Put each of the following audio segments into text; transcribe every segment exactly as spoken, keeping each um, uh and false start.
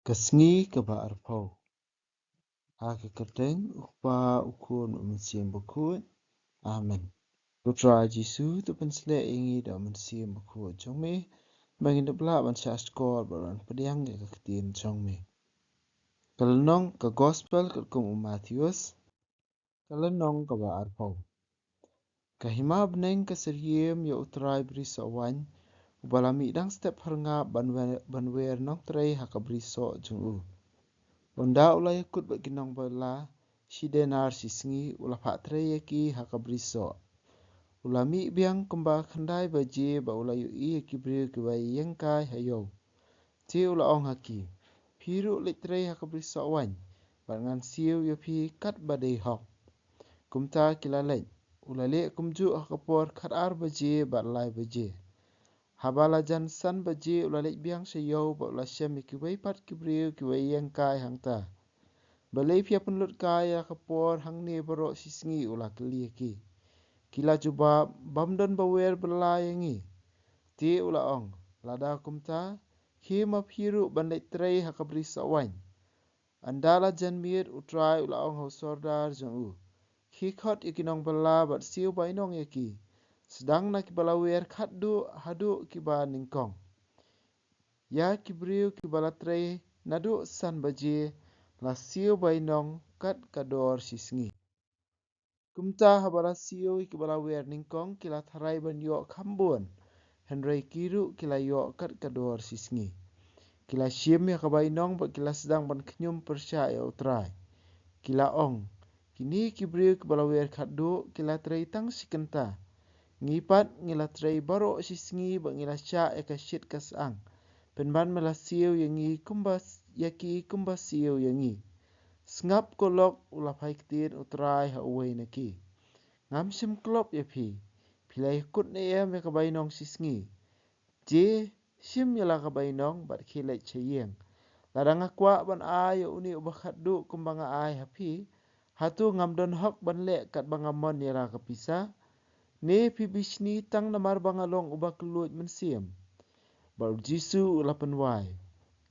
Ka sngi kaba arphew. Ha ka kyrteng U Kpa, U Khun, U Mynsiem Bakhuid. Amen. Ko Trai Jisu, to pynshlur ïa ngi da U Mynsiem Bakhuid jong me, ba ngin ïa pdiang ban shahshkor bad ban pdiang ïa ka ktien jong me. Ka lynnong, ka Gospel katkum u Mathaios. Ka lynnong kaba arphew. Ka hima bneng ka syriem ïa U Trai Brisoh Waiñ, uba la mih dang step phyrngap ban wer, ban wer nongtrei ha ka brisoh jong u. Ynda u la ïakut bad ki nongbylla, shi denar shi sngi, u la phah trei ïa ki ha ka brisoh. U la mih biang kumba khyndai baje bad u la ïohi ïa ki briew kiba ïeng kai ha ïew. Te u la ong ha ki, phi ruh leit trei ha ka brisoh waiñ, bad ngan siew ïa phi katba dei hok. Kumta ki la leit, u la leh kumjuh ha ka por khatar baje bad lai baje. Haba la jan san baje u la leit biang sha ïew bad u la shem ïa kiwei pat ki briew kiba ïeng kai hangta. Balei phi ïa pynlut kai ïa ka por hangne baroh shi sngi, u la kylli ïa ki. Ki la jubab, bym don ba wer bylla ïa ngi. Te u la ong, lada kumta, khie ma phi ruh ban leit trei ha ka brisoh waiñ. Ynda la jan miet U Trai u la ong ha u sordar jong u, khie khot ïa ki nongbylla bad siew bainong ïa ki, sdang na kiba la wer khatduh haduh kiba nyngkong. Ïa ki briew kiba la trei naduh san baje, la siew bainong kat ka dor shi sngi. Kumta haba la siew ïa kiba la wer nyngkong, ki la tharai ban ïoh kham bun, hynrei ki ruh ki la ïoh kat ka dor shi sngi. Ki la shim ïa ka bainong bad ki la sdang ban khñium pyrshah ïa U Trai. Ki la ong, kine ki briew kiba la wer khatduh ki la trei tang shi kynta. Ngi pat ngi la trei baroh shi sngi bad ngi la shah ïa ka shit ka syang. Pynban me la siew ïa ngi kumba s-, ïa ki kumba siew ïa ngi. Sngap ko lok, u la phai ktien U Trai ha uwei na ki. Ngam shym klop ïa phi. Phi la ïakut ne em ïa ka bainong shi sngi? Te shim ïa la ka bainong bad khie leit sha ïing. Lada nga kwah ban ai ïa une uba khatduh kumba nga ai ha phi, hato ngam don hok ban leh katba nga mon ïa la ka pisa? Ne phi bishni tang namar ba nga long uba kylluid mynsiem? Bad U Jisu u la pynwai,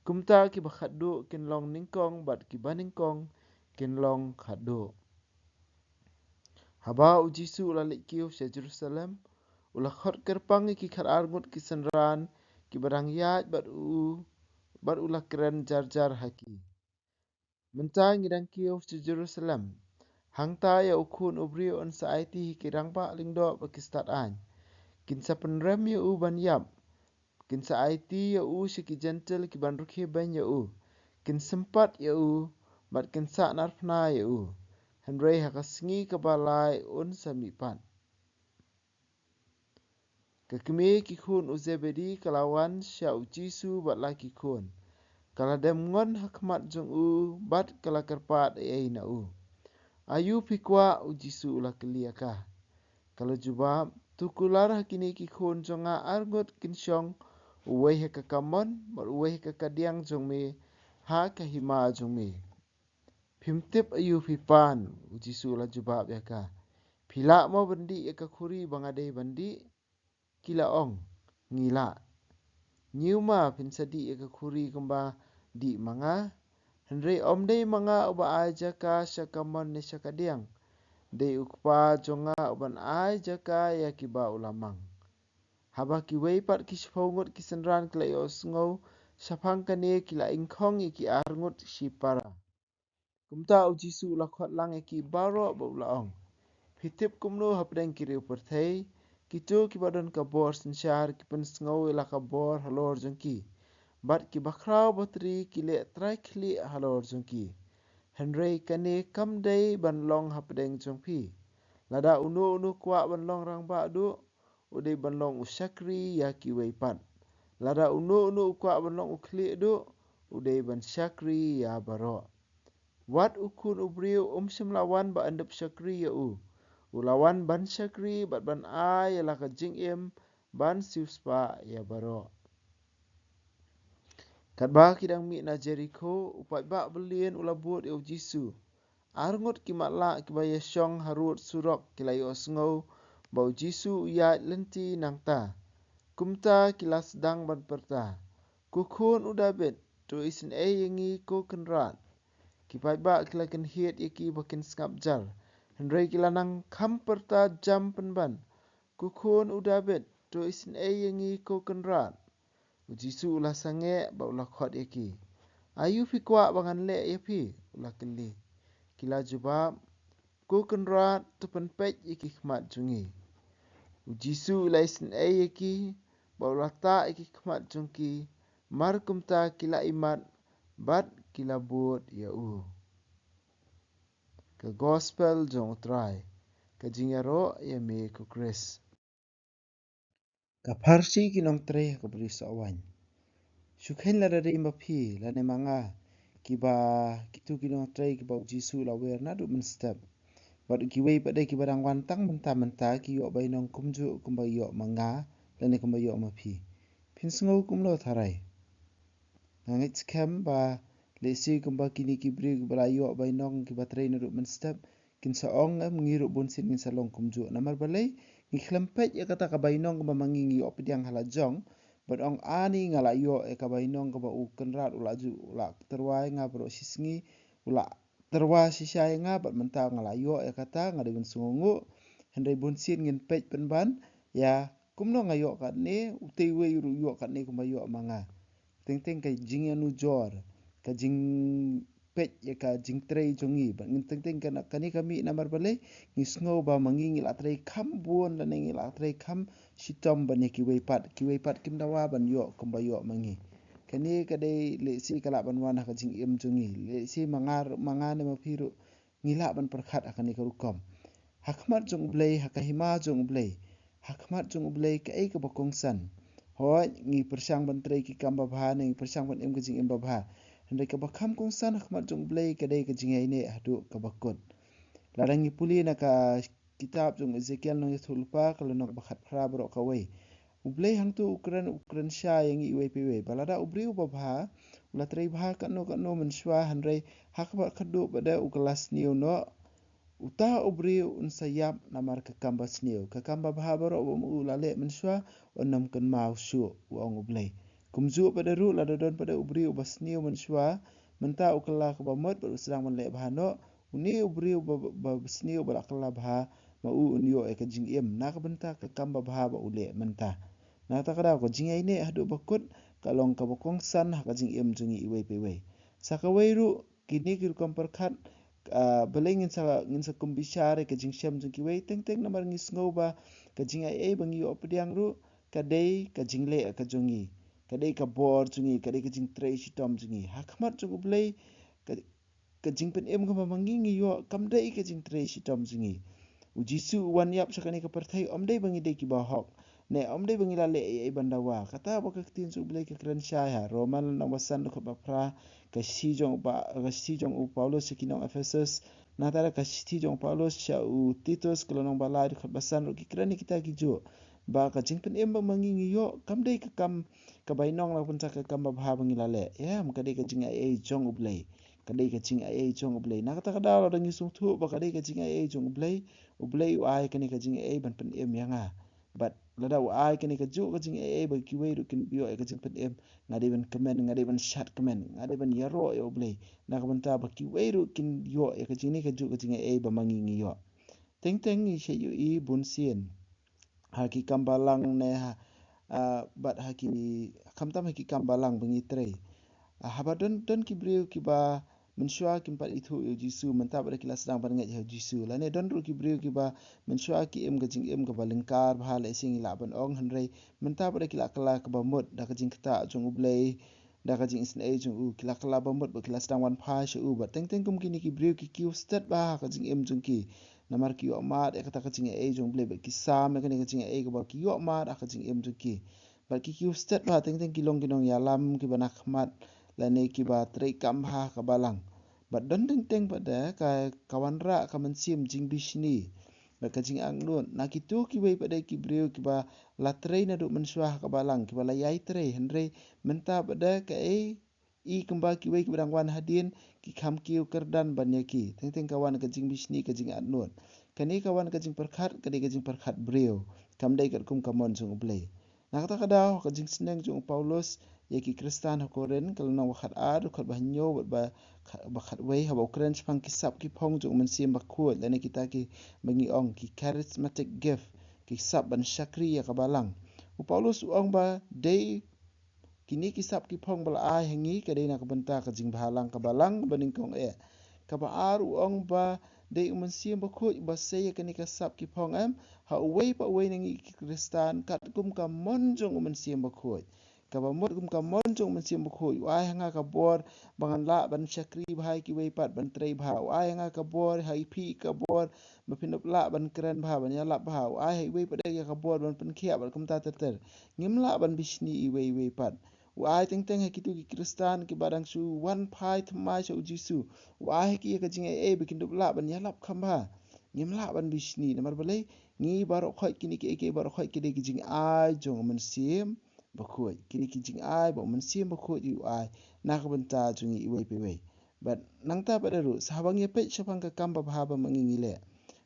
kumta kiba khatduh kin long nyngkong bad kiba nyngkong kin long khatduh. Haba U Jisu u la leit kiew sha Jerusalem, u la khot kyrpang ïa ki khatar ngut ki synran kiba dang ïaid bad u, bad u la kren jar jar ha ki. Mynta ngi dang kiew sha Jerusalem. Hangta ïa U Khun u briew yn sa aiti ha ki rangbah lyngdoh bad ki stad aiñ. Kin sa pynrem ïa u ban ïap. Kin sa aiti ïa u sha ki jentil kiban rkhie beiñ ïa u. Kin sympat ïa u, bad kin sahnarphna ïa u. Hynrei ha ka sngi kaba lai un sa mihpat. Ka kmie ki khun u Zebedi ka la wan sha U Jisu bad la ki khun. Ka la dem ngon ha khmat jong u bad ka la kyrpad ei ei na u. Aïu phi kwah? U Jisu u la kylli ïa ka. Ka la jubab, to kular ha kine ki khun jong nga ar ngut kin shong, uwei ha ka kamon bad uwei ha ka kadiang jong me ha ka hima jong me. Phim tip aïu phi pan, U Jisu u la jubab ïa ka. Phi lah mo ban dih ïa ka khuri ba nga dei ban dih? Ki la ong, ngi lah. Ñiew ma phin sa dih ïa ka khuri kumba dih ma nga. Hynrei ym dei ma nga uba ai jaka sha kamon ne sha kadiang. Dei U Kpa jong nga uban ai jaka ïa kiba u la mang. Haba kiwei pat ki shiphew ngut ki synran ki la ïohsngew shaphang kane, ki la ingkhong ïa ki ar ngut shipara. Kumta U Jisu u la khot lang ïa ki baroh bad u la ong, phi tip kumno hapdeng ki riew pyrthei? Kito kiba don ka bor synshar ki pynsngew ïa la ka bor halor jong ki, bad kiba khraw batri ki leh trai khlieh halor jong ki. Hynrei kane kam dei ban long hapdeng jong phi. Lada uno uno kwah ban long rangbah duh, u dei ban long u shakri ïa kiwei pat. Lada uno uno u kwah ban long u khlieh duh, u dei ban shakri ïa baroh. Wat U Khun u briew um shym la wan ba yn dep shakri ïa u. U la wan ban shakri bad ban ai ïa la ka jingim ban siewspah ïa baroh. Katba ki dang mih na Jerikho, u paidbah byllian u la bud ïa U Jisu. Ar ngut ki matlah kiba ïashong harud surok ki la ïohsngew ba U Jisu u ïaid lynti nangta. Kumta ki la sdang ban pyrta, ko khun u Dabid, to isynei ïa ngi ko Kynrad. Ki paidbah ki la kynhied ïa ki ba kin sngap jar, hynrei ki la nang kham pyrta jam pynban, ko khun u Dabid, to isynei ïa ngi ko Kynrad. U Jisu u la sangeh bad u la khot ïa ki. Aïu phi kwah ba ngan leh ïa phi? U la kylli. Ki la jubab, ko Kynrad, to pynpeit ïa ki khmat jong ngi. U Jisu u la isynei ïa ki bad u la tah ïa ki khmat jong ki, mar kumta ki la imat bad ki la bud ïa u. Ka Gospel jong U Trai. Ka jingïaroh ïa me ko Khrist. Ka pharshi ki nongtrei ha ka bri sohwaiñ. Shu kheiñ lada dei ma phi lane ma nga, kiba, kito ki nongtrei kiba U Jisu u la wer naduh mynstep. Bad kiwei pat de kiba dang wan tang mynta mynta ki ïoh bainong kumjuh kumba ïoh ma nga lane kumba ïoh ma phi. Phin sngew kumno tharai? Nga ngeit skhem ba lehse kumba kine ki briew kiba la ïoh bainong kiba trei naduh mynstep, kin sa ong, em, ngi ruh bunsien ngin sa long kumjuh. Namar balei? Ngi khlem peit ïa kata ka bainong kaba ma ngi ngi ïoh pdiang ha la jong, bad ong, ani nga la ïoh ïa ka bainong kaba u Kynrad u la ju, u la tyrwa ïa nga baroh shi sngi, u la tyrwa shisha ïa nga, bad mynta nga la ïoh ïa kata, nga dei ban sngewnguh. Hynrei bunsien ngin peit pynban ïa kumno nga ïoh katne, utei uwei ruh u ïoh katne kumba ïoh ma nga. Teng teng ka jingïanujor, ka jingpeit ïa ka jingtrei jong ngi. Bad ngin teng teng kane, kane ka mih namar balei? Ngi sngew ba ma ngi ngi la trei kham bun lane ngi la trei kham shitom ban ïa kiwei pat, kiwei pat kim dawa ban ïoh kumba ïoh ma ngi. Kane ka dei lehse ka lah ban wan ha ka jingim jong ngi. Lehse ma nga, ma nga ne ma phi ruh ngi lah ban pyrkhat ha kane ka rukom. Ha khmat jong U Blei, ha ka hima jong U Blei, ha khmat jong U Blei kaei kaba kongsan? Hooid, ngi pyrshang ban trei ki kam babha ne ngi pyrshang ban im ka jingim babha. Hynrei kaba kham kongsan ha khmat jong U Blei ka dei ka jingïaineh haduh kaba kut. Lada ngi pule na ka kitab jong Ezekiel nongïathuhlypa ka lynnong ba khatphra baroh kawei. U Blei hangto u kren, u kren shai ïa ngi iwei pa iwei. Ba lada u briew uba bha u la trei bha katno katno mynshuwa, hynrei ha kaba khatduh pat de u kylla sniew noh, uta u briew un sa ïap namar ka kam basniew. Ka kam babha baroh ba u la leh mynshuwa un ym kynmaw shuh, u ong U Blei. Kumjuh pat de ruh lada don pat de u briew uba sniew mynshuwa, mynta u kylla kaba mut bad u sdang ban leh bha noh, une u briew ba, ba, basniew ba la kylla bha ma u un ïoh ïa ka jingim na ka bynta ka kam babha ba u leh mynta. Na kata ka daw ka jingïaineh haduh ba kut ka long kaba kongsan ha ka jingim jong ngi iwei pa iwei. Sa kawei ruh kine ki rukom pyrkhat, ah, balei ngin sa, ngin sa kum bishar ïa ka jingshem jong kiwei? Teng teng namar ngi sngew ba ka jingaiei ba ngi ïoh pdiang ruh ka dei ka jingleh ka jong ngi, ka dei ka bor jong ngi, ka dei ka jingtrei shitom jong ngi. Ha khmat jong U Blei ka, ka jingpynim kaba ma ngi ngi ïoh kam dei ka jingtrei shitom jong ngi. U Jisu u wan ïap sha kane ka pyrthei ym dei ba ngi dei kiba hok, ne ym dei ba ngi la leh ei ei ban dawa. Kata ba ka ktien jong U Blei ka kren shai ha Roman lynnong ba san dkhot ba phra, ka shithi jong u ba, ka shithi jong u Paulus sha ki nong Ephesus, nangta ka shithi jong u Paulus sha u Titus ka lynnong ba lai dkhot ba san ruh ki kren ïa kita kijuh. Ba ka jingpynim ba ma ngi ngi ïoh kam dei ka kam ka bainong la bynta ka kam babha ba ngi la leh. Em, ka dei ka jingaiei jong U Blei. Ka dei ka jingaiei jong U Blei. Na kata ka daw lada ngi sngewthuh ba ka dei ka jingaiei jong U Blei, U Blei u ai kane ka jingaiei ban pynim ïa nga. Bad lada u ai kane kajuh ka jingaiei ba kiwei ruh kin ïoh ïa ka jingpynim, nga dei ban kmen, nga dei ban shad kmen, nga dei ban ïaroh ïa U Blei na ka bynta ba kiwei ruh kin ïoh ïa ka jingaiei, kajuh ka jingaiei ba ma ngi ngi ïoh. Teng teng ngi sa ïohi bunsien ha ki kam balang ne ha, ah, bad ha ki, khamtam ha ki kam balang ba ngi trei. Ah, haba don, don ki briew kiba mynshuwa kim pat ithuh ïa U Jisu, mynta pat de ki la sdang ban ngeit ha U Jisu. Lane don ruh ki briew kiba mynshuwa ki im ka jingim kaba lyngkar bha, lehse ngi lah ban ong, hynrei mynta pat de ki la kylla kaba mut da ka jingktah jong U Blei, da ka jingisynei jong u, ki la kylla ba mut bad ki la sdang wan phai sha u. Bad teng teng kum kine ki briew ki kiew stet bha ha ka jingim jong ki, namar ki ïohmad ïa kata ka jingaiei jong U Blei bad ki sam ïa kane ka jingaiei kaba ki ïohmad ha ka jingim jong ki. Bad ki kiew stet bha, teng teng ki long ki nongïalam kiba na khmat lane kiba trei kam bha ha ka balang. Bad don teng teng pat de ka, ka wanrah ka mynsiem jingbishni bad ka jingangnud na kito kiwei pat de ki briew kiba la trei naduh mynshuwa ha ka balang, kiba la ïai trei, hynrei mynta pat de kaei, i kumba kiwei kiba dang wan hadien ki kham kiew kyrdan ban ïa ki. Teng teng ka wan ka jingbishni, ka jingangnud. Kane ka wan ka jingpyrkhat, ka dei ka jingpyrkhat briew, kam dei katkum ka mon jong U Blei. Na kata ka daw ka jingsneng jong u Paulus ïa ki Khristan ha Korinth, ka lynnong ba khat ar, dkhot ba hynñiew bad ba, ba khatwei, haba u kren shaphang ki sap ki phong jong u Mynsiem Bakhuid, lane kita kiba ngi ong ki charismatic gift, ki sap ban shakri ïa ka Balang. U Paulus u ong ba dei kine ki sap ki phong ba la ai ha ngi ka dei na ka bynta ka jingbhalang ka Balang banyngkong eh. Kaba ar u ong ba dei u Mynsiem Bakhuid uba sei ïa kane ka sap ki phong em, ha uwei pa uwei na ngi ki Khristan katkum ka mon jong u Mynsiem Bakhuid. Kaba mut kum ka mon jong u Mynsiem Bakhuid, u ai ha nga ka bor ba ngan lah ban shakri bha ïa kiwei pat, ban trei bha. U ai ha nga ka bor, ha i phi ka bor ba phin ïoh lah ban kren bha, ban ïalap bha. U ai ha iwei pat ïa ka bor ban pynkhiah bad kumta ter ter. Ngim lah ban bishni iwei iwei pat. U ai teng teng ha kito ki Khristan kiba dang shu wan phai thymmai sha u Jisu. U ai ha ki ïa ka jingaiei ba kin ïoh lah ban ïalap kham bha. Ngim lah ban bishni, namar balei? Ngi baroh khoit, kine kiei kiei baroh khoit ki dei ki jingai jong u Mynsiem Bakhuid. Kine ki jingai ba u Mynsiem Bakhuid u ai na ka bynta jong ngi iwei pa iwei. Bad nangta pat ruh, sa haba ngi peit shaphang ka kam babha ba ma ngi ngi leh,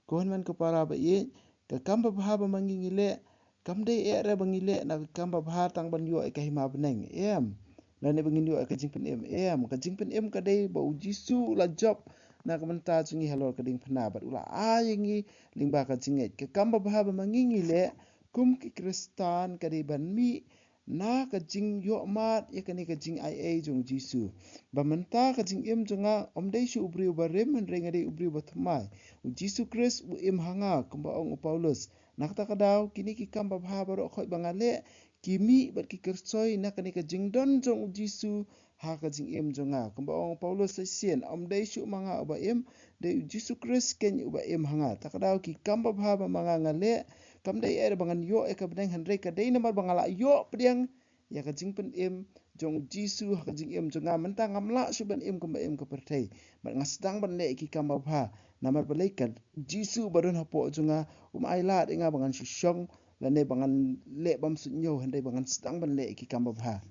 ko hynmen ko para ba ïeit, ka kam babha ba ma ngi ngi leh kam dei eh re ba ngi leh na ka kam babha tang ban ïoh ïa ka hima bneng, em, lane ba ngin ïoh ïa ka jingpynim, em. Ka jingpynim ka dei ba u Jisu u la jop na ka bynta jong ngi halor ka diengphna bad u la ai ïa ngi lyngba ka jingngeit. Ka kam babha ba ma ngi ngi leh kum ki Khristan ka dei ban mih na ka jingïohmad ïa kane ka jingaiei jong u Jisu. Ba mynta ka jingim jong nga ym dei shuh u briew barim, hynrei nga dei u briew bathymmai. U Jisu Khrist u im ha nga, kumba ong u Paulus. Na kata ka daw, kine ki kam babha baroh khoit ba nga leh ki mih bad ki kyrsoi na kane ka jingdon jong u Jisu ha ka jingim jong nga. Kumba ong u Paulus shisien, ym dei shuh ma nga uba im, dei u Jisu Khrist keiñ uba im ha nga. Ta ka daw ki kam babha ba ma nga nga leh kam dei eh re ba ngan ïoh ïa ka bneng, hynrei ka dei namar ba nga la ïoh pdiang ïa ka jingpynim jong u Jisu ha ka jingim jong nga. Mynta ngam lah shuh ban im kumba im ka pyrthei, bad nga sdang ban leh ïa ki kam babha. Namar balei? Ka Jisu ba don hapoh jong nga um ailad ïa nga ba ngan shu shong lane ba ngan leh bymsuidñiew, hynrei ba ngan sdang ban leh ïa ki kam babha.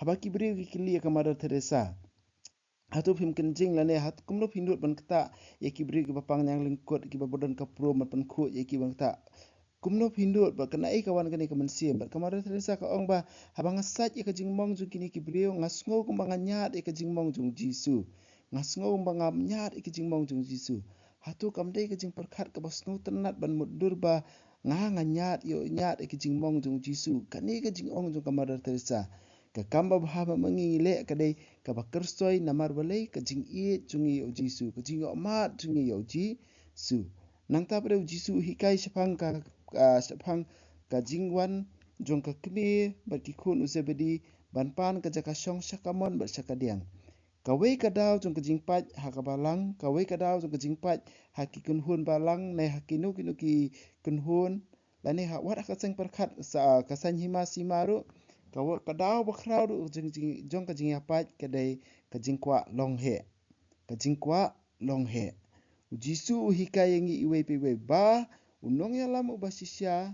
Haba ki briew ki kylli ïa ka Mother Teresa, hato phim kynjing lane hat kumno phin nud ban ktah ïa ki briew kiba pang ñiang lyngkut, kiba don ka prom ban pynkhuid ïa ki ban ktah? Kumno phin nud, bad kane ka wan kane ka mynsiem? Bad ka Mother Teresa ka ong ba haba nga sait ïa ka jingmong jong kine ki briew, nga sngew kumba nga ñiad ïa ka jingmong jong u Jisu. Nga sngew kumba nga ñiad ïa ka jingmong jong u Jisu. Hato kam dei ka jingpyrkhat kaba sngewtynnat ban mutdur ba nga, nga ñiad ïa, ñiad ïa ka jingmong jong u Jisu? Kane ka jingong jong ka Mother Teresa. Ka kam babha ba ma ngi ngi leh ka dei kaba kyrsoi, namar balei? Ka jingïeit jong ngi ïa u Jisu, ka jingïohmad jong ngi ïa u Jisu. Nangta pat u Jisu u hikai shaphang ka, ah, shaphang ka jingwan jong ka kmie bad ki khun u Zebedi ban pan ka jaka shong sha kamon bad sha kadiang. Kawei ka daw jong ka jingpait ha ka balang, kawei ka daw jong ka jingpait ha ki kynhun balang ne ha kino kino ki kynhun, lane ha wat ha ka seng pyrkhat sa, ka seng hima sima ruh, ka wa-, ka daw bakhraw ruh jong, jong, jong ka jingïapait ka dei ka jingkwah long heh. Ka jingkwah long heh. U Jisu u hikai ïa ngi iwei pa iwei ba u nongïalam uba shisha,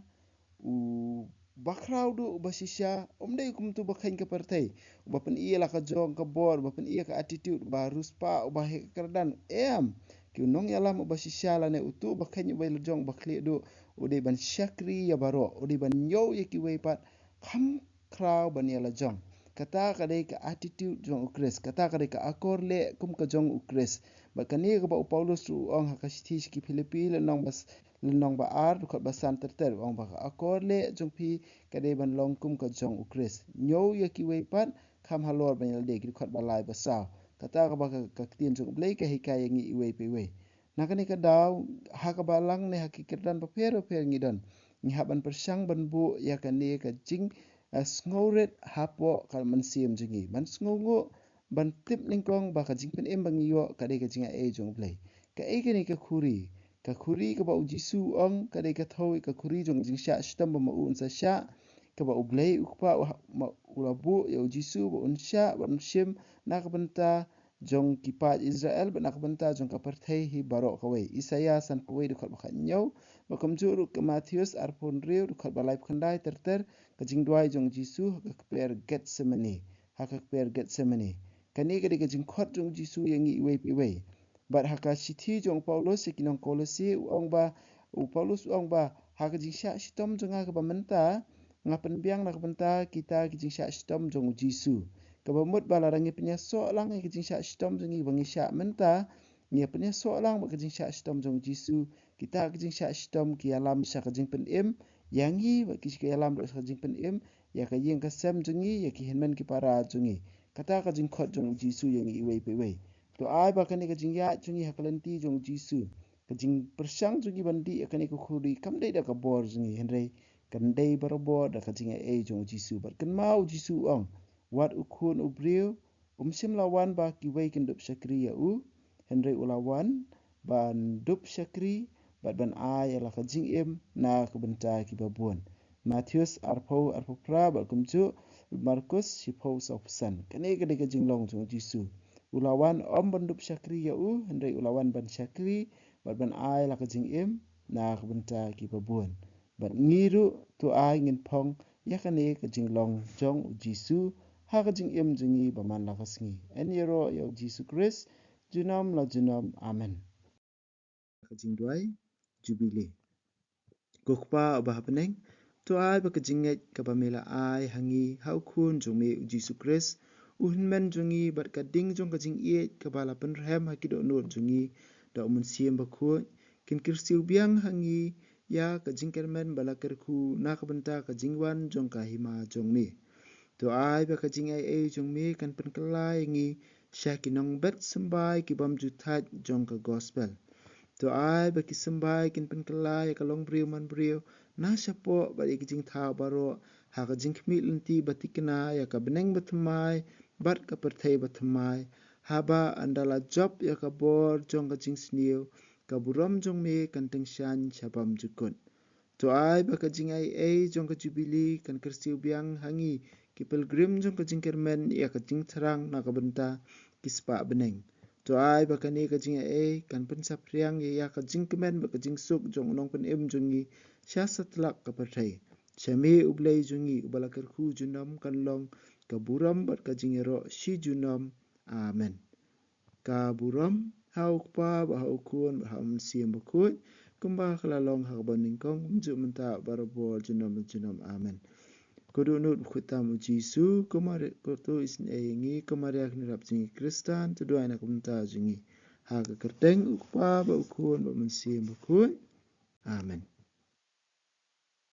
u bakhraw duh uba shisha, um dei kum uto uba kheiñ ka pyrthei, uba pyni ïa la ka jong ka bor, uba pyni ïa ka attitude, uba riewspah, uba heh ka kyrdan. Em, ki u nongïalam uba shisha lane uto uba kheiñ, uba la jong, uba khlieh duh, u dei ban shakri ïa baroh, u dei ban ñiew ïa kiwei pat kham khraw ban ïa la jong. Kata ka dei ka attitude jong u Khrist, kata ka dei ka akor leh kum ka jong u Khrist. Bad kane kaba u Paulus ruh u ong ha ka shithi sha ki Philippi, lynnong ba s-, lynnong ba ar, dkhot ba san ter ter, u ong ba ka akor leh jong phi ka dei ban long kum ka jong u Khrist. Ñiew ïa kiwei pat kham halor ban ïa lade, ki dkhot ba lai ba saw. Kata kaba ka, ka ktien jong u Blei ka hikai ïa ngi iwei pa iwei. Na kane ka daw, ha ka balang ne ha ki kyrdan bapher bapher ngi don, ngi hap ban pyrshang ban buh ïa kane ka jing, eh, sngewrit hapoh ka mynsiem jong ngi, ban sngewnguh, ban tip nyngkong ba ka jingpynim ba ngi ïoh ka dei ka jingaiei jong u Blei. Kaei kane ka khuri? Ka khuri kaba u Jisu u ong ka dei ka thew ïa ka khuri jong ka jingshah shitom ba ma u un sa shah, kaba u Blei u Kpa u ha-, ma, u la buh ïa u Jisu ba un shah, ba un shim na ka bynta jong ki paid Israel bad na ka bynta jong ka pyrthei hi baroh kawei. Isaïah sanphew wei dkhot ba khathynñiew, bad kumjuh ruh ka Mathaios arphew hynriew dkhot ba laiphew khyndai ter ter, ka jingduwai jong u Jisu ha ka kper Gethsemane, ha ka kper Gethsemane. Kane ka dei ka jingkhot jong u Jisu ïa ngi iwei pa iwei. Bad ha ka shithi jong u Paulus ïa ki nong Kolose u ong ba, u Paulus u ong ba ha ka jingshah shitom jong nga kaba mynta, nga pynbiang na ka bynta kita ki jingshah shitom jong u Jisu. Kaba mut ba lada ngi pynïasoh lang ïa ki jingshah shitom jong ngi ba ngi shah mynta, ngi pynïasoh lang bad ki jingshah shitom jong u Jisu, kita ki jingshah shitom ki ïalam sha ka jingpynim ïa ngi, bad ki ïalam ruh sha ka jingpynim ïa ka ïing ka sem jong ngi, ïa ki hynmen ki para jong ngi. Kata ka jingkhot jong u Jisu ïa ngi iwei pa iwei. To ai ba kane ka jingïaid jong ngi ha ka lynti jong u Jisu, ka jingpyrshang jong ngi ban dih ïa kane ka khuri kam dei da ka bor jong ngi, hynrei kan dei barabor da ka jingaiei jong u Jisu. Bad kynmaw u Jisu u ong, wat u Khun u briew um shym la wan ba kiwei kin dup shakri ïa u, hynrei u la wan ban dup shakri bad ban ai ïa la ka jingim na ka bynta kiba bun. Mathaios arphew arphew phra bad kumjuh Markos shiphew saw phew san. Kane ka dei ka jinglong jong u Jisu. U la wan ym ban dup shakri ïa u, hynrei u la wan ban shakri bad ban ai la ka jingim na ka bynta kiba bun. Bad ngi ruh to ai ngin phong ïa kane ka jinglong jong u Jisu ha ka jingim jong ngi ba man la ka sngi. Yn ïaroh ïa u Jisu Khrist junom la junom. Amen. Ka jingduwai Jubili. Ko Kpa uba ha bneng, to ai ba ka jingngeit kaba me la ai ha ngi ha u Khun jong me u Jisu Khrist, u Hynmen jong ngi, bad ka ding jong ka jingïeit kaba la pynrhem ha ki dohnud jong ngi da u Mynsiem Bakhuid, kin kyrsiew biang ha ngi ïa ka jingkyrmen ba la kyrkhu na ka bynta ka jingwan jong ka hima jong me. To ai ba ka jingaiei jong me kan pynkylla ïa ngi sha ki nongbet symbai ki bym ju thait jong ka gospel. To ai ba ki symbai kin pynkylla ïa ka longbriew manbriew na shapoh bad ïa ki jingthaw baroh ha ka jingkhmih lynti ba thikna ïa ka bneng bathymmai bad ka pyrthei bathymmai, haba ynda la jop ïa ka bor jong ka jingsniew, ka burom jong me kan tyngshaiñ sha bymjukut. To ai ba ka jingaiei jong ka Jubili kan kyrsiew biang ha ngi ki pilgrim jong ka jingkyrmen ïa ka jingthrang na ka bynta ki spah bneng. To ai ba kane ka jingaiei kan pynsaphriang ïa, ïa ka jingkmen bad ka jingsuk jong u Nongpynim jong ngi sha satlak ka pyrthei. Sha me U Blei jong ngi uba la kyrkhu junom kan long ka burom bad ka jingïaroh shi junom. Amen. Ka burom ha U Kpa bad ha U Khun bad ha U Mynsiem Bakhuid, kumba ka la long ha kaba nyngkong, mynta, barabor, junom junom. Amen. Ko dohnud bakhuid tam U Jisu, ko Maria, ko to isynei ïa ngi, ko Maria kynrap jong ngi Khristan, to duwai na ka bynta jong ngi. Ha ka kyrteng U Kpa bad U Khun bad U Mynsiem Bakhuid. Amen.